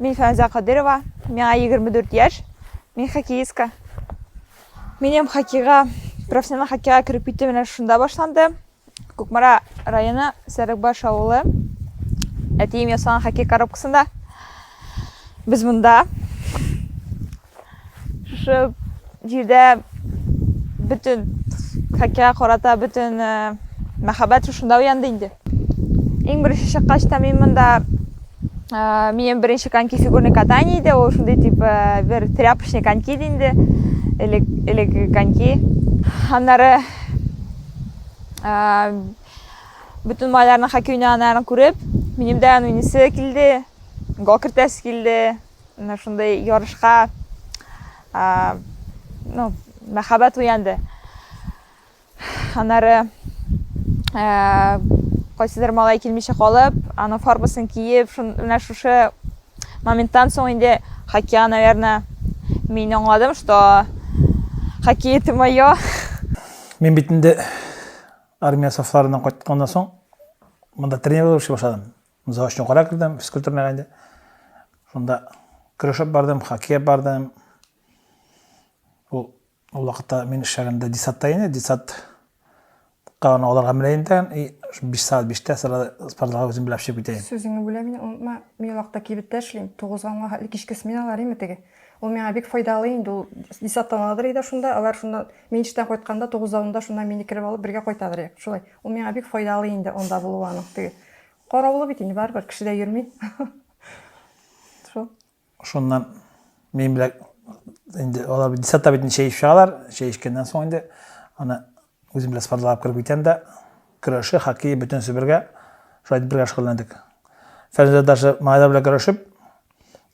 Мин Фәнзә Кадырова, миңа 24 яшь, мин хоккеистка. Минем хоккейга, профессиональ хоккейга кереп китү менә шунда башланды. Кукмара районы, Сәрекбаш авылы. Әтием ясаган хоккей коробкасында. Без монда. Шушы җирдә бөтен хоккейга карата бөтен э, мәхәббәт шушында уянды инде. Иң беренче чыккач та мин монда э, минем беренче коньки фигурный катание иде, ул шундый тип э, бер тряпочный коньки иде инде, элек элекке коньки. Аннары бөтен малайларның хоккей уйнаганнарын күреп, минем дә уйныйсы килде, гол кертәсе килде. Менә шундый ярышка ну, мәхәббәт уянды. Аннары кайсыдыр малай килмичә калып, аның формасын киеп, шун, менә шушы моменттан соң инде хоккейга, наверное, мин аңладым, что хоккей это мое. Мин бит инде армия сафларыннан кайтканнан соң монда тренер булып эшли башладым. Заочно укырга кердем, физкультурныйга инде. Шунда көрәшеп бардым, хоккей бардым. Ул ул вакытта мин эшләгәндә десантта инде, десантка аны алырга менә инде, и 5 сәгать 5-тә сразу спортзалга үзем белән чыгып китәем. Сүзеңне бүләм инде, онытма, мин ул вакытта кибеттә эшлим, 9-га 10-га хәтле кичке сменалар име теге. Ул миңа бик файдалы инде, ул десанттан аладыр иде шунда, алар шунда, мин эштән кайтканда 9-да 10-да шунда мине кереп алып бергә кайтадыр иде. Шулай. Ул миңа бик файдалы инде анда булу аның теге. Караулы бит инде барыбер, кеше дә йөрми. Шул. Шуннан мин белән инде алар десятта бит чәй эчеп чыгалар. Чәй эчкәннән соң инде аны үзем белән спортзалга алып кереп китәм дә, көрәше, хоккей бөтенесе бергә, шулай итеп бергә шөгыльләндек. Фәнүзә даже малайлар белән көрәшеп,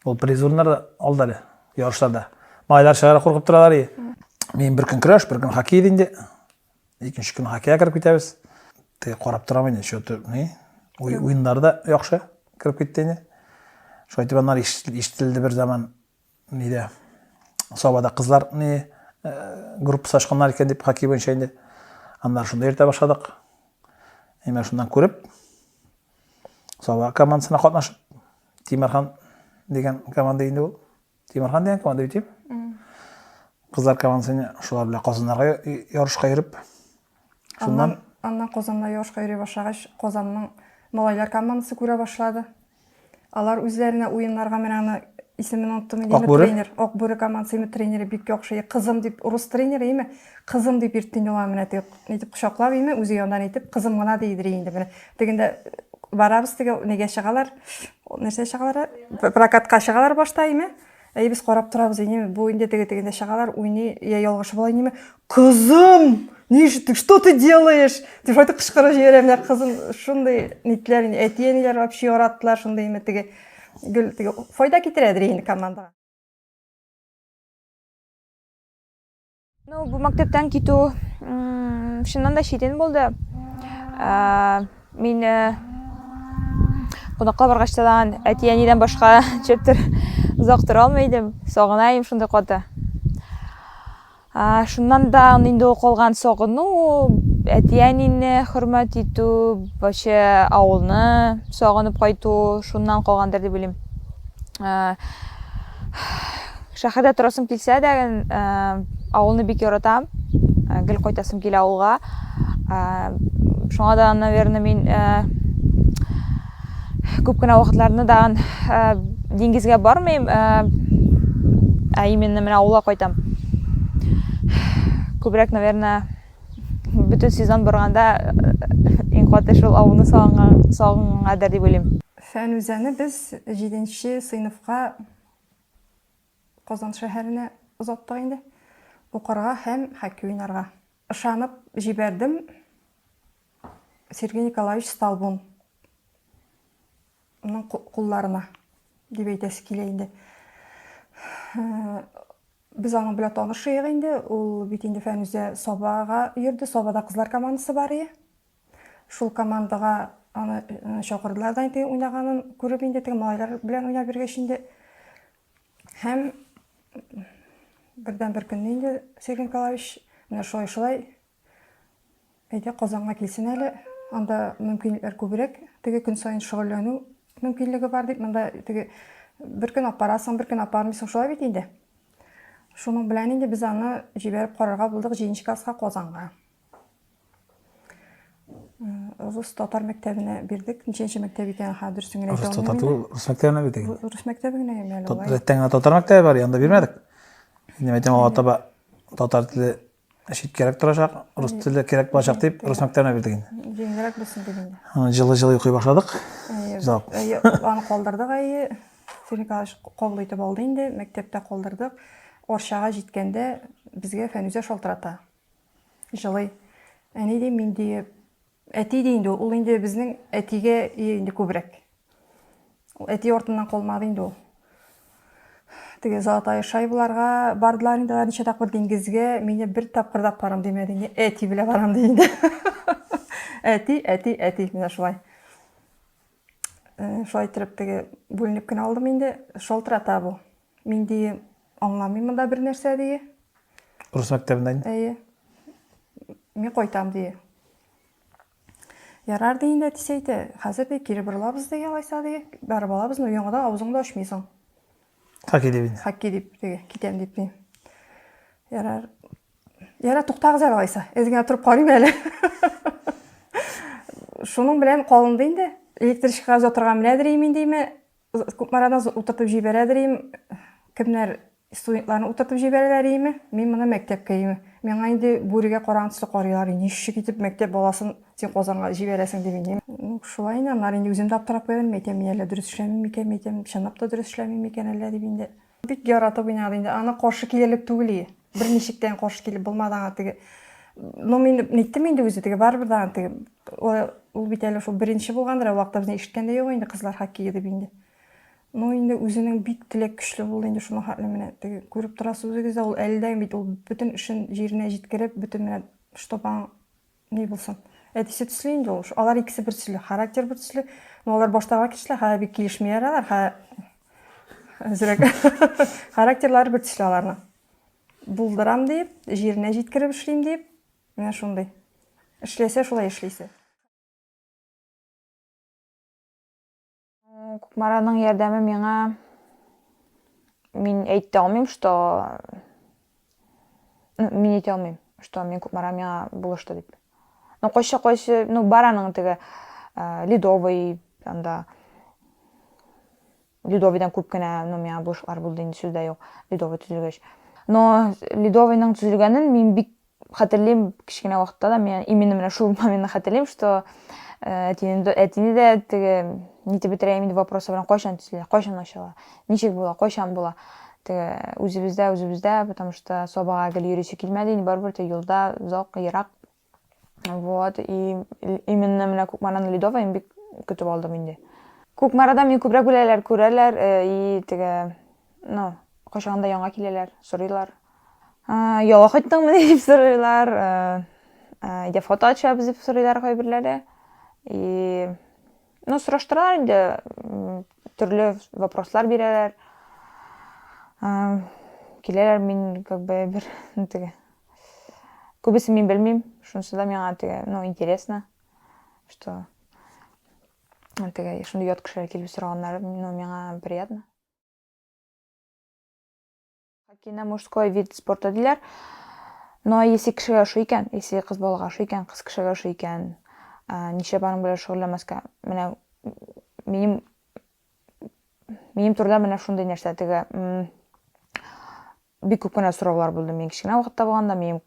ул приз урыннар да алды әле ярышларда. Малайлар чыгарга куркып торалар и. Мин бер көн көрәш, бер көн хоккей иде инде. Икенче көн хоккейга кереп китәбез. Теге карап торам инде, что-то ни, уеннары да яхшы кереп китте инде. Шулай итеп аннары ишетелде бер заман нидә Сабада кызлар ни э, группасы ачканнар икән дип хоккей буенча инде. Аннары шунда йөртә башладык. Әмма шуннан күреп Саба командасына катнашып Тимерхан дигән команда инде ул. Тимерхан дигән команда бит, Кызлар командасына шулар белән Казаннарга ярышка йөреп. Шуннан аннан Казанда ярышка йөри башлагач, Казанның малайлар командасы күрә башлады. Алар үзләренә уеннарга менә аны исемен оныттым инде, тренер, Ак бүре командасы тренеры бик яхшы, кызым дип, урыс тренеры име, кызым дип йөртте инде ул менә теге нитеп кочаклап име, үзе яндан итеп, кызым гына диидер инде менә. Тегендә барабыз теге нигә чыгалар, Нәрсә чыгалар? Прокатка чыгалар башта име? Әй, без карап торабыз, инеме, бу инде теге тегендә чыгалар, уйный, я ялгышып ала инеме. Кызым, ни что ты делаешь? Дип шайтып кычкырып җибәрә менә кызым. Шундый нитләр, әти-әниләр вообще яраттылар, шундый име теге гел теге файда китерәдер инде командага. Ну, бу мәктәптән китү чыннан да читен булды. Мин э, кунакка баргач та әти-әнидән башка ничектер озак тора алмый идем. Сагына идем шундый каты. Шуннан да инде ул калган сагыну, әти-әнине хөрмәт итү, вообще авылны сагынып кайту шуннан калгандыр дип уйлыйм. Шәһәрдә торасым килсә дә, авылны бик яратам. Гел кайтасым килә авылга. Шуңа да, наверное, мин күп кенә вакытларны да диңгезгә бармыйм, ә именно менә авылга кайтам. Күбрәк, наверное, бөтен сезон барганда иң каты шул авылны сагынгандыр дип уйлыйм. Фәнүзәне без җиденче сыйныфка Казан шәһәренә озаттык инде. Укырга һәм хоккей уйнарга. Ышанып җибәрдем. Сергей Николаевич Столбун ның кулларына дип әйтәсе килә инде. Э, без аның белән танышыйк инде. Ул бит инде Фәнүзә Сабага йөрде. Сабада кызлар командасы бар иде. Шул командага аны э, чакырдылар да инде уйнаганын күреп инде теге малайлар белән уйнап йөргәч инде. Һәм бердән бер көнне инде Сергей Николаевич менә шулай шулай әйдә Казанга килсен әле, анда мөмкинлекләр күбрәк, теге көн саен шөгыльләнү мөмкинлеге бар дип, монда теге Бер көн апарасың, бер көн апармыйсың, шулай бит инде. Шуның белән инде без аны җибәреп карарга булдык җиденче класска Казанга. Рус татар мәктәбенә бирдек. Ничәнче мәктәп икәнен хәзер дөресен генә әйтә алмыйм. Рус татар түгел, рус мәктәбенә бирдек. Рус мәктәбе генә әле алай. Рәттән генә татар мәктәбе бар, янда бирмәдек. Инде әйтәм, алга таба татар теле читкәрәк торачак, рус теле кирәк булачак дип, рус мәктәбенә бирдек инде. Җиңелрәк булсын дип инде. Җылы-җылы укый башладык. Озак. Аны калдырдык әйе. Сергей Николаевич кабул итеп алды инде, мәктәптә калдырдык. Арчага җиткәндә безгә Фәнүзә шалтырата. Җылый. Әни ди, мин ди, әти ди инде ул, ул инде безнең әтигә инде күбрәк. Ул әти артыннан калмады инде ул. Теге золотая шайбаларга бардылар инде алар ничә тапкыр диңгезгә, мине бер тапкыр да барам димәде инде. Әти белән барам ди инде. Әти, әти, әти, менә шулай. Э, шулай иттереп теге бүленеп кенә алдым инде. Шалтырата бу. Мин ди, аңламыйм монда бер нәрсә ди. Рус мәктәбендә инде. Әйе. Мин кайтам ди. Ярар ди инде, әтисе әйтә. Хәзер ди, кире борылабыз ди, алайса ди. Барып алабыз, но яңадан авызыңны да ачмыйсың. Хоккей дип инде. Хоккей дип теге, китәм дип ди. Ярар. Ярар, туктагыз әле алайса. Әз генә торып карыйм әле. Шуның белән калынды инде. Электричкага озатырга менәдер им индеме? Кукмарадан утыртып җибәрәдер им. Кемнәр Студентларны утыртып җибәрәләр име? Мин моны мәктәпкә име? Миңа инде бүрегә караган төсле карыйлар. Ничек итеп мәктәп баласын син Казанга җибәрәсең дип инде. Ну, шулай инде, аннары инде үзем дә аптырап куям, әйтәм, мин әллә дөрес эшләмим микән, әйтәм, чынлап та дөрес эшләмим микән әллә дип инде. Бик яратып уйнады инде. Аны каршы килерлек түгел и. Берничек тә каршы килеп булмады аңа теге. Ну, мин ниттем инде үзе теге, барыбер дә теге. Ул бит әле шул беренче булгандыр, ул вакытта безне ишеткән дә юк инде кызлар хоккее дип инде. Ну, инде үзенең бик теләк көчле булды инде шуның хәтле менә теге күреп торасыз үзегез дә, ул әле дә бит ул бөтен эшен җиренә җиткереп, бөтен менә чтоб аң ни булсын. Әтисе төсле инде ул. Алар икесе бер төсле, характер бер төсле. Но алар баштагы кешеләр, хәзер бик килешмиләр алар, хәзер әзрәк. Характерлары бер төсле аларның. Булдырам дип, җиренә җиткереп эшлим дип, менә шундый. Эшләсә шулай эшлисе. Кукмараның ярдәме миңа мин әйтә алмыйм, что ну, мин әйтә алмыйм, что мин Кукмара миңа булышты дип. Ну, кайсы кайсы, ну, бар аның теге э, ледовый анда ледовыйдан күп кенә, ну, миңа булышлар булды инде сүз дә юк, ледовый төзелгәч. Но ледовыйның төзелгәнен мин бик хәтерлим, кечкенә вакытта да мин именно менә шул моментны хәтерлим, что э, әтине, әтине дә теге нитеп бетерә инде вопросы белән кайчан төзелә, кайчан ачыла, ничек була, кайчан була. Теге үзебездә, үзебездә, потому что Сабага гел йөрисе килмәде, инде барыбер теге юлда озак, ерак. Вот, и именно менә Кукмараны Ледовая бик көтеп алдым инде. Кукмарада мине күбрәк беләләр, күрәләр, э, и теге, ну, кайчагында яңа киләләр, сорыйлар. Яла кайттыңмы дип сорыйлар, әйдә фото төшәбез дип сорыйлар кайберләре. И, ну, сораштыралар инде, төрле вопрослар бирәләр. Киләләр, мин как бы бер теге күбесен мин белмим, шунысы да миңа теге, ну, интересно, что теге шундый ят кешеләр килеп сораганнары, ну, миңа приятно. Хоккейны мужской вид спорта диләр. Но если кешегә ошый икән, если кыз балага ошый икән, кыз кешегә ошый икән, нишләп аның белән шөгыльләнмәскә? Менә минем минем турыда менә шундый нәрсә теге бик күп кенә сораулар булды мин кечкенә вакытта булганда, минем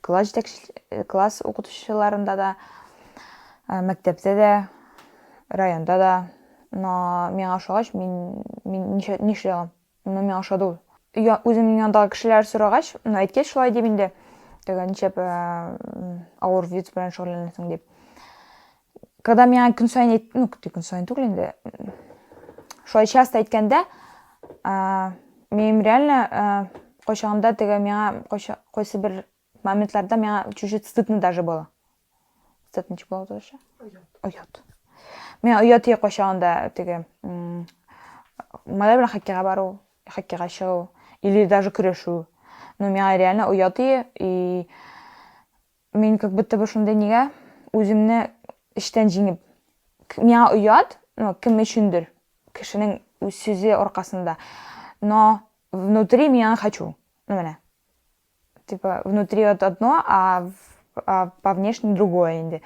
класс җитәкче класс укытучыларында да, мәктәптә дә, районда да. Но миңа ошагач, мин мин нишли алам? Ну, миңа ошады ул. Я, үземнең янындагы кешеләр сорагач, ну, әйткәч шулай дип инде, теге нишләп авыр вид белән шөгыльләнәсең дип. Когда миңа көн саен әйт, ну, көн саен түгел инде, шулай часто әйткәндә, минем реально кайчагында теге миңа кайсы бер моментларда миңа чуть-чуть стыдно даже было. Стыд ничек була татарча? Оят. Оят. Миңа оят ие кайчагында теге малай белән хоккейга бару, хоккейга чыгу или даже көрәшү. Но миңа реально оят ие и мин как будто бы шундый нигә үземне эчтән җиңеп. Миңа оят, ну, кем өчендер. Кешенең үз сүзе аркасында. Но внутри мин аны хочу. Ну менә. Типа внутри вот одно, а, а по внешне другое инде.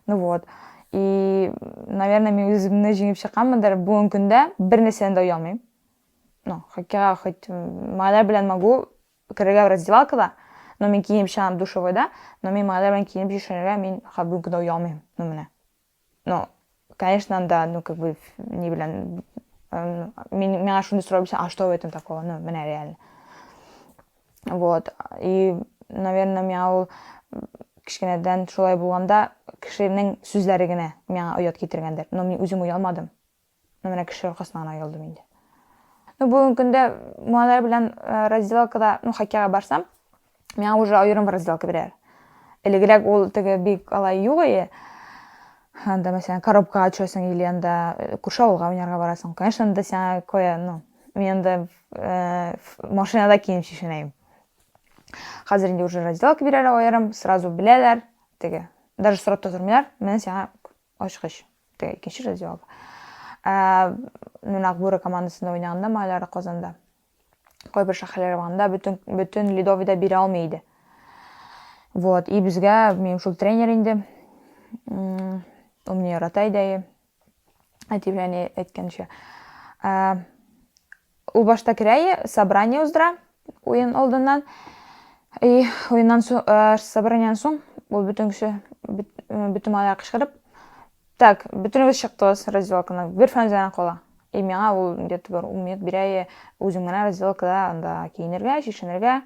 Ну вот. И, наверное, мин үземне җиңеп чыкканмындыр. Бүгенге көндә бер нәрсәдән дә оялмыйм. Ну, хоккейга хоть малайлар белән могу керергә в раздевалкада, но мин киенеп чыгам душевойда, но мин малайлар белән киенеп чишенергә мин бүгенге көндә оялмыйм. Ну менә. Ну, конечно, анда, ну, как бы, ни белән, мин, миңа шундый сорау бирсә, а что в этом такого? Ну, менә реально. Вот. И, наверное, миңа ул кечкенәдән шулай булганда, кешенең сүзләре генә миңа оят китергәндер. Но мин үзем оялмадым. Ну, менә кеше аркасында гына оялдым инде. Ну, бүгенге көндә малайлар белән э, разделкада, ну, хоккейга барсам, миңа уже аерым разделка бирәләр. Элегрәк ул теге бик алай юк иде. Анда, мәсәлән, коробкага төшәсең или анда э, күрше авылга уйнарга барасың. Конечно, анда сиңа кая, ну, мин анда э, машинада киенеп чишенәем. Хәзер инде уже разделка бирәләр аерым, сразу беләләр, теге, даже сорап та тормыйлар, менә сиңа Ачкыч. Теге икенче раздевалка. Ә, мин Акбүре командасында уйнаганда малайлары Казанда. Кайбер шәһәрләр барганда бөтен бөтен ледовый да бирә алмый иде. Вот, и безгә минем шул тренер инде. Ул мине ярата иде. Әти белән әйткәнчә. Ә, Ул башта керә, собрание уздыра уен алдыннан. И уеннан соң, э, собраниедән соң ул бөтен кеше, э, бөтен малайлар кычкырып, так, бөтенегез чыктыгыз раздевалкадан, бер Фәнүзә генә кала. И миңа ул где-то бер ун минут бирә, үзем генә раздевалкада анда киенергә, чишенергә.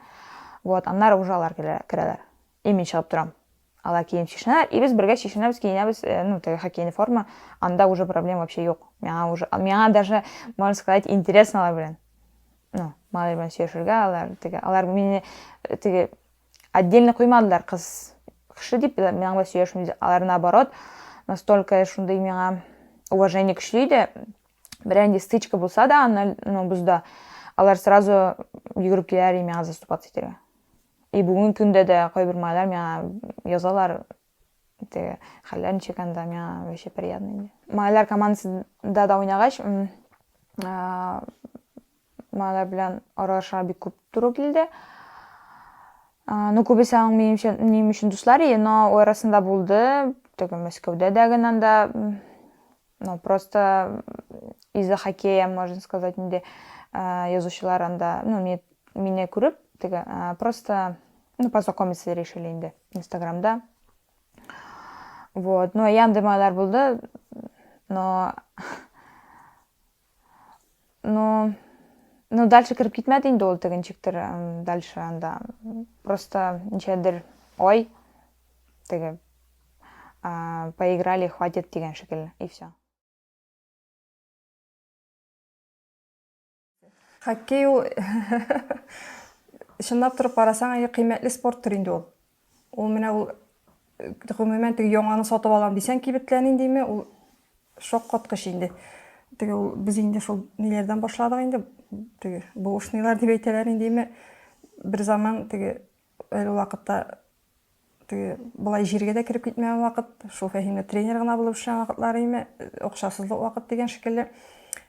Вот, аннары уже алар керәләр. И мин чыгып торам. Алар киенеп чишенәләр, и без бергә чишенәбез, киенәбез, э, ну, теге хоккейный форма, анда уже проблем вообще юк. Миңа уже, миңа даже, можно сказать, интересно алар белән. Ну, малай белән сөйләшергә, алар теге, алар мине э, теге отдельно куймадылар, кыз кеше дип, миңа белән сөйләшми, алар наоборот, настолько шундый миңа уважение көчле иде, берәр нинди стычка булса да, аны, ну, бозда, алар сразу йөгереп киләләр и миңа заступаться итәргә. И бүгенге көндә дә кайбер малайлар миңа язалар, теге хәлләр ничек анда, миңа вообще приятно инде. Малайлар командасында да уйнагач, малайлар белән аралашырга бик күп туры килде. Ну, күбесе аның минем минем өчен дуслар иде, но арасында булды, теге Мәскәүдә дә генә анда, ну, просто из-за хоккея, можно сказать, инде язучылар анда, ну, мине күреп, теге, просто, ну, познакомиться решили инде Инстаграмда. Вот, ну, андый малайлар булды, но ну, ну, дальше кереп китмәде инде ул теге ничектер, дальше анда просто ничәдер ай теге поиграли, хватит дигән шикелле, и все. Хоккей ул чынлап торып карасаң, әйе, кыйммәтле спорттыр инде ул. Ул менә ул э, гомумән теге яңаны сатып алам дисәң кибетләр ниндиме, ул шаккаткыч инде. Теге ул без инде шул ниләрдән башладык инде, теге бушныйлар дип әйтәләр индеме. Бер заман теге әле ул вакытта теге болай җиргә дә кереп китмәгән вакыт, шул Фәһимгә тренер гына булып эшләгән вакытлар име, акчасызлык вакыт дигән шикелле.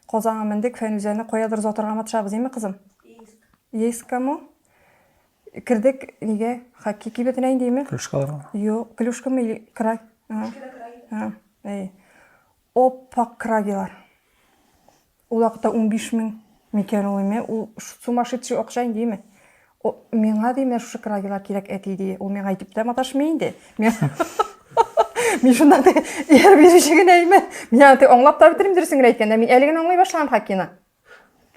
Казанга мендек, Фәнүзәне каядыр озатырга маташабыз, име, кызым? Ейск. Ейскамы? Кердек нигә? Хоккей кибетенә инде име? Клюшкаларга. Юк, клюшкамы или край? Клюшкада край. Әй. Оппак крагилар. Ул вакытта 15 мең микән ул име? Ул сумасшедший акча инде име? Миңа ди, менә шушы крагилар кирәк, әти ди. Ул миңа әйтеп тә маташмый инде. Мин шунда ди, ияр бирүче генә име. Мин аны аңлап та бетермим дөресен генә әйткәндә. Мин әле генә аңлый башладым хоккейны.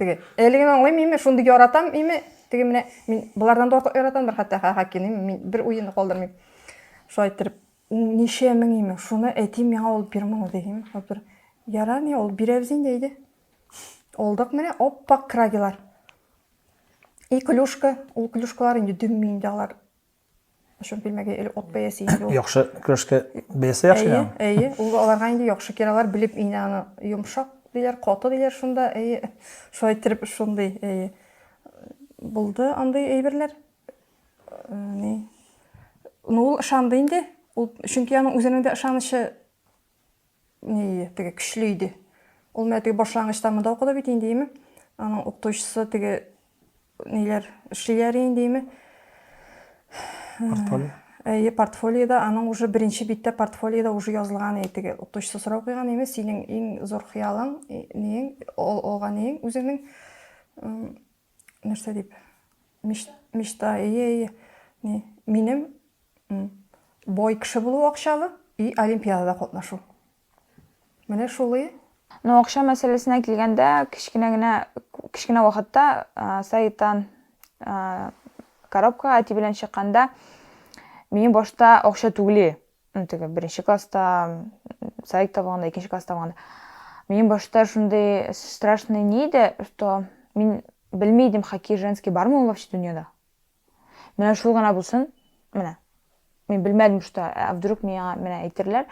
Теге, әле генә аңлыйм име, шундый яратам име. Теге менә мин болардан да артык яратам бер хәтта хоккейны. Мин бер уенны калдырмыйм. Шулай иттереп Ничә мең име, шуны әти миңа ул бир моны дигән. Хәзер ярар ни ул бирәбез инде әйдә. Алдык менә аппак крагилар. И клюшка, ул клюшкалар инде дөмми инде алар. Шул килмәгә әле от бәясе инде ул. Яхшы клюшка бәясе яхшы. Әйе, әйе, ул аларга инде яхшы кирәләр белеп инде аны йомшак диләр, каты диләр шунда, әйе. Шулай иттереп шундый, әйе. Булды андый әйберләр. Ни? Ну, ул ышанды инде. Ул чөнки аның үзенең дә ышанычы ни, теге көчле иде. Ул менә теге башлангычта монда укыды бит инде, име? Аның укытучысы теге ниләр эшлиләр инде, име? Портфолио. Әйе, портфолиода аның уже беренче биттә портфолиода уже язылган иде теге укытучысы сорау куйган име, синең иң зур хыялың, ниең, алган ниең үзеңнең нәрсә дип? Мечта, әйе, әйе. Ни, минем бай кеше булу акчалы и олимпиадада катнашу. Менә шулый. Ну, акча мәсьәләсенә килгәндә, кечкенә генә, кечкенә вакытта сайтан коробкага әти белән чыкканда, минем башта акча түгели. Ну, теге беренче класста сайтта булганда, икенче класста булганда. Минем башта шундый страшный ни иде, что мин белми идем, хоккей женский бармы ул вообще дөньяда. Менә шул гына булсын, менә. Мин белмәдем, что, а вдруг миңа менә әйтерләр,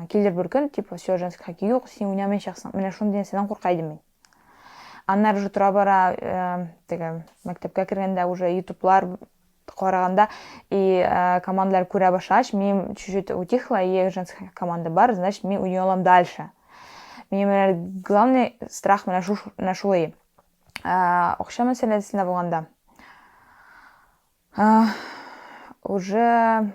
килер бер көн, типа, все, женский хоккей юк, син уйнамаячаксың. Менә шундый нәрсәдән курка идем мин. Аннары уже тора-бара, теге мәктәпкә кергәндә уже ютублар караганда и командалар күрә башлагач, мин чуть-чуть утихла, и женская команда бар, значит, мин уйный алам дальше. Минем менә главный страх менә шул, менә шул. Акча мәсьәләсендә булганда, уже,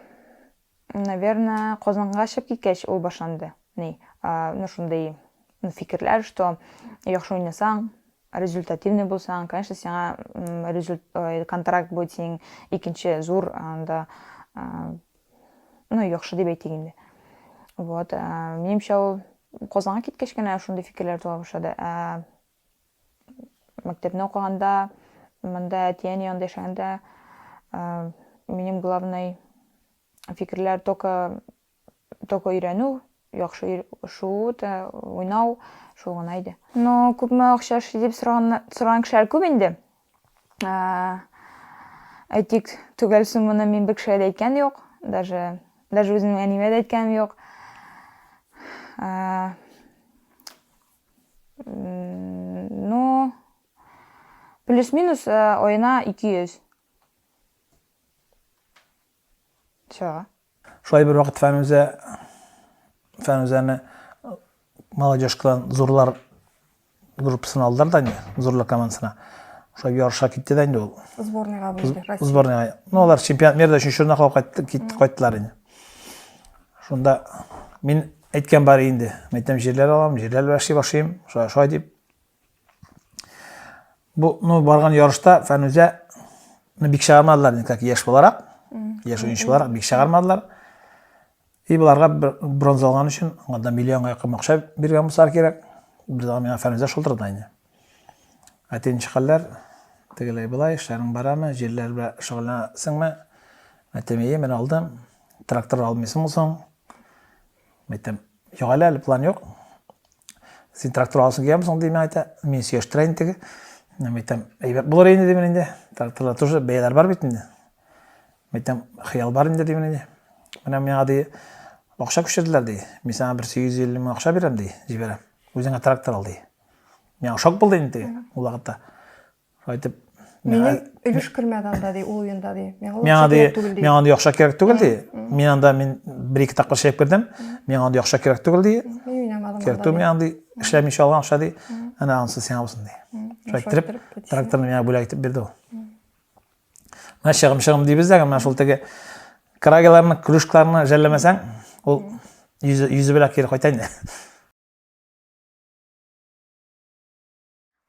наверное, Казанга чыгып киткәч ул башланды. Ни, ну шундый фикерләр, что яхшы уйнасаң, результативный булсаң, конечно, сиңа результ, контракт будет синең икенче зур анда, ну, яхшы дип әйтик инде. Вот, минемчә ул Казанга киткәч кенә шундый фикерләр туа башлады. Ә Мәктәпне укыганда, монда әти-әни янында яшәгәндә, минем главный фикерләр только только өйрәнү, яхшы шуу, уйнау, шул гына иде. Но күпме акча эшли дип сораган сораган кешеләр күп инде. Әйтик, төгәл сумманы мин бер кешегә дә әйткән юк, даже даже үземнең әниемә дә әйткәнем юк. Ну, плюс-минус аена 200. Все. Шулай бер вакыт Фәнүзә Фәнүзәне молодежкадан зурлар группасына алдылар да инде, зурлар командасына. Шулай ярышка китте дә инде ул. Сборныйга бүлде, Россия. Сборныйга. Ну, алар чемпионат мирда өченче урынга калып кайтты, китте, кайттылар инде. Шунда мин әйткән бар инде. Мин әйтәм, җирләр алам, җирләр белән эшли башлыйм, шулай шулай дип. Бу, ну, барган ярышта Фәнүзә ну, бик чыгармадылар, инде, как яшь буларак, яшь уенчы буларак бик чыгармадылар. И боларга бронза алган өчен аңарда миллионга якын акча биргән булсалар кирәк. Бер заман миңа Фәнүзә шылтырата инде. Әти ничек хәлләр? Тегеләй болай, эшләрең барамы? Җирләр белән шөгыльләнәсеңме? Әйтәм, әйе, мин алдым. Трактор алмыйсыңмы соң? Әйтәм, юк әле, әле план юк. Син трактор аласың киләме соң, дим, әйтә. Мин сөйләштерә инде теге. Мин әйтәм, әйбәт булыр инде, дим инде. Тракторлар тоже бәяләр бар бит инде. Мин әйтәм, хыял бар инде, дим инде. Менә миңа ди, акча күчерделәр ди. Мин сиңа бер 850 мең акча бирәм ди, җибәрәм. Үзеңә трактор ал ди. Миңа шок булды инде ул вакытта. Шулай итеп, Минем өлеш кермәде анда ди, ул уенда ди. Миңа ул акча кирәк түгел ди. Миңа андый акча кирәк түгел ди. Мин анда мин бер-ике тапкыр чәйп кердем. Миңа андый акча кирәк түгел ди. Мин уйнамадым. Кирәк түгел миңа андый эшләмичә алган акча ди. Әнә анысы сиңа булсын ди. Шулай иттереп, тракторны миңа бүләк итеп бирде ул. Менә чыгым-чыгым дибез дә, менә шул теге крагеларны, кружкаларны жәлләмәсәң, ул йөзе, йөзе белән кире кайта инде.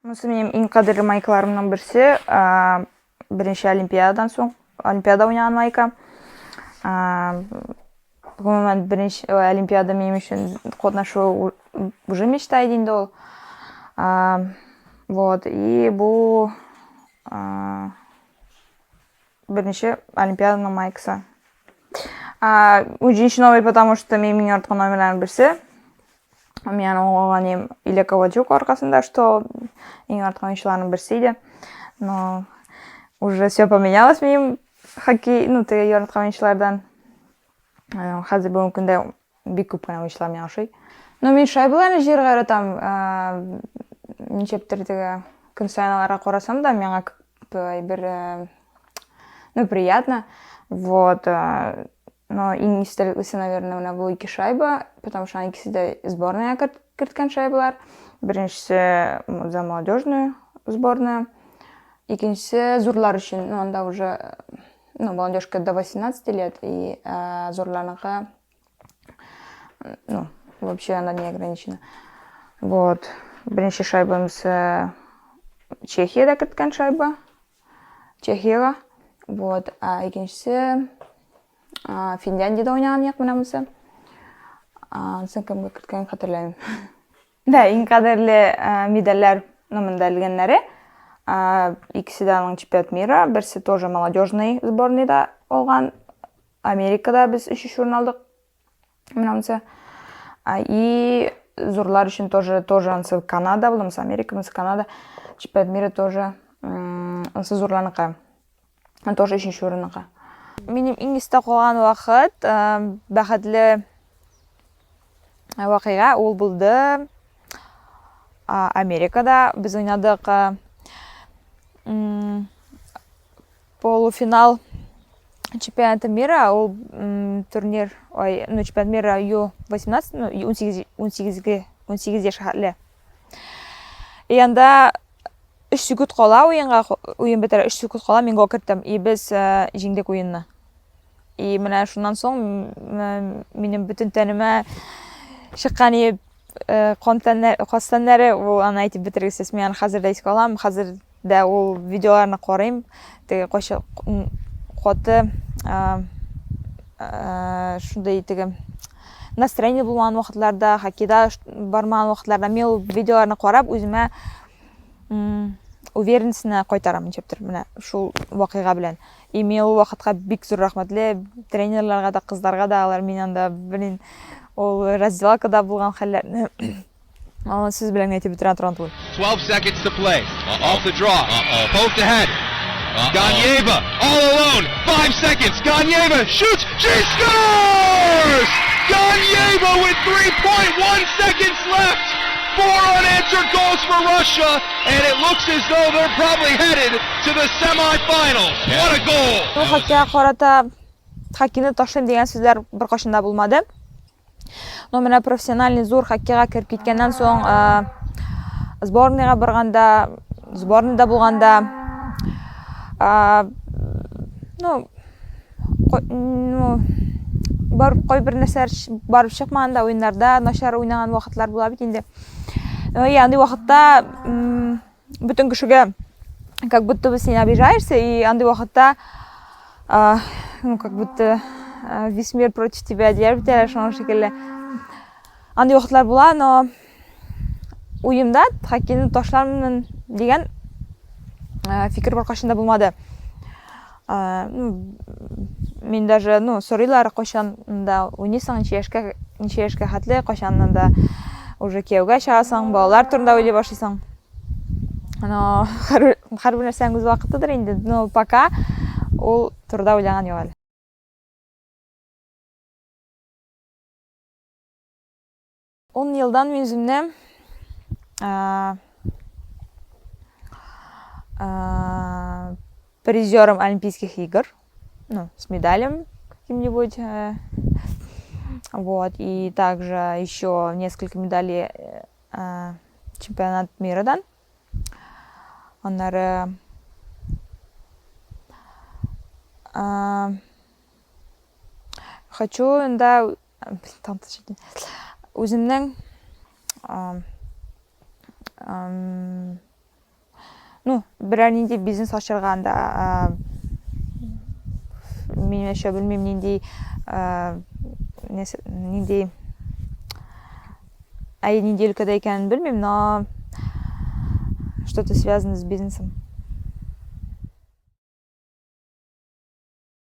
Монысы минем иң кадерле майкаларымның берсе. Беренче олимпиададан соң, олимпиада уйнаган майка. Гомумән, беренче олимпиада минем өчен катнашу уже мечта иде инде ул. Вот, и бу беренче олимпиаданың майкасы. Унҗиденче номер, потому что минем иң яраткан номерларның берсе. Мин аны алган идем Илья Ковальчук аркасында, что иң яраткан уенчыларның берсе иде. Но уже все поменялось минем хоккей, ну, теге яраткан уенчылардан. Хәзер бүгенге көндә бик күп кенә уенчылар миңа ошый. Ну, мин шайбаларны җыярга яратам. Ничектер теге көн саен аларга карасам да, миңа бер ну, приятно. Вот. Но иң истәлеклесе, наверное, менә бу ике шайба, потому что икесе дә сборная керткән шайбалар. Беренчесе за молодежную сборную, икенчесе зурлар өчен, ну анда уже ну, молодежка до 18 лет, и зурларныкы, ну, вообще она не ограничена. Вот. Беренче шайбамыз Чехиядә керткән шайба. Чехиягә. Вот. А икенчесе Финляндиядә уйнаган як менә монысы. Анысын кемгә керткәнен хәтерләмим. Да, иң кадерле медальләр, ну, монда элгәннәре. Икесе дә аның чемпионат мира, берсе тоже молодежный сборныйда алган. Америкада без өченче урын алдык. Менә монысы. И зурлар өчен тоже, тоже анысы Канада булды, монысы Америка, монысы Канада. Чемпионат мира тоже, анысы зурларныкы. Тоже өченче урынныкы. Минем иң истә калган вакыт, бәхетле вакыйга ул булды Америкада. Без уйнадык полуфинал чемпионата мира, ул турнир, ой, ну, чемпионат мира Ю-18, ну, 18, 18, 18 яшь хәтле. И анда 3 секунд кала уенга, уен бетәргә 3 секунд кала, мин гол керттем. И без э, җиңдек уенны. И менә шуннан соң минем бөтен тәнемә чыккан и э, кан тәннәр, каз тәннәре, ул аны әйтеп бетергесез. Мин аны хәзер дә искә алам, хәзер дә ул видеоларны карыйм. Теге кайчы каты э, шундый теге настроение булмаган вакытларда, хоккейда бармаган вакытларда мин ул видеоларны карап үземә уверенностьны кайтарам ничектер менә шул вакыйга белән. И мин ул вакытка бик зур рәхмәтле тренерларга да, кызларга да, алар мин анда, блин, ул раздевалкада булган хәлләрне аны сүз белән әйтеп бетерә торган түгел. 12 seconds to play. Off the draw. Poked ahead. Ganieva all alone. 5 seconds. Ganieva shoots. She scores! Ganieva with 3.1 seconds left. 4 unanswered goals for Russia, and it looks as though they're probably headed to the semifinals. What a goal! Бу хоккейга карата хоккейны ташлыйм дигән сүзләр беркайчан да булмады. Но менә профессиональный зур хоккейга кереп киткәннән соң, сборныйга барганда, сборныйда булганда, ну, ну, бар кайбер нәрсәләр барып чыкмаганда, уеннарда начар уйнаган вакытлар була бит инде. И андый вакытта бөтен кешегә как будто бы син обижаешься, и андый вакытта ну, как будто весь мир против тебя дияр бит әле, шуның шикелле. Андый вакытлар була, но уемда хоккейны ташлармын дигән фикер беркайчан да булмады. Ну, мин даже, ну, сорыйлар, кайчан да уйныйсың, ничә яшькә, ничә яшькә хәтле, кайчан да уже кияүгә чыгасың, балалар турында уйлый башлыйсың. Но һәрбер нәрсәнең үз вакытыдыр инде, но пока ул турыда уйлаган юк әле. Ун елдан мин үземне призером Олимпийских игр, ну, с медалем каким-нибудь, вот, и также еще несколько медалей чемпионат мирадан. Аннары хочу инде үземнең ну, берәр нинди бизнес ачырга анда мин еще белмим нинди нинди әй нинди өлкәдә икәнен белмим, но что-то связано с бизнесом.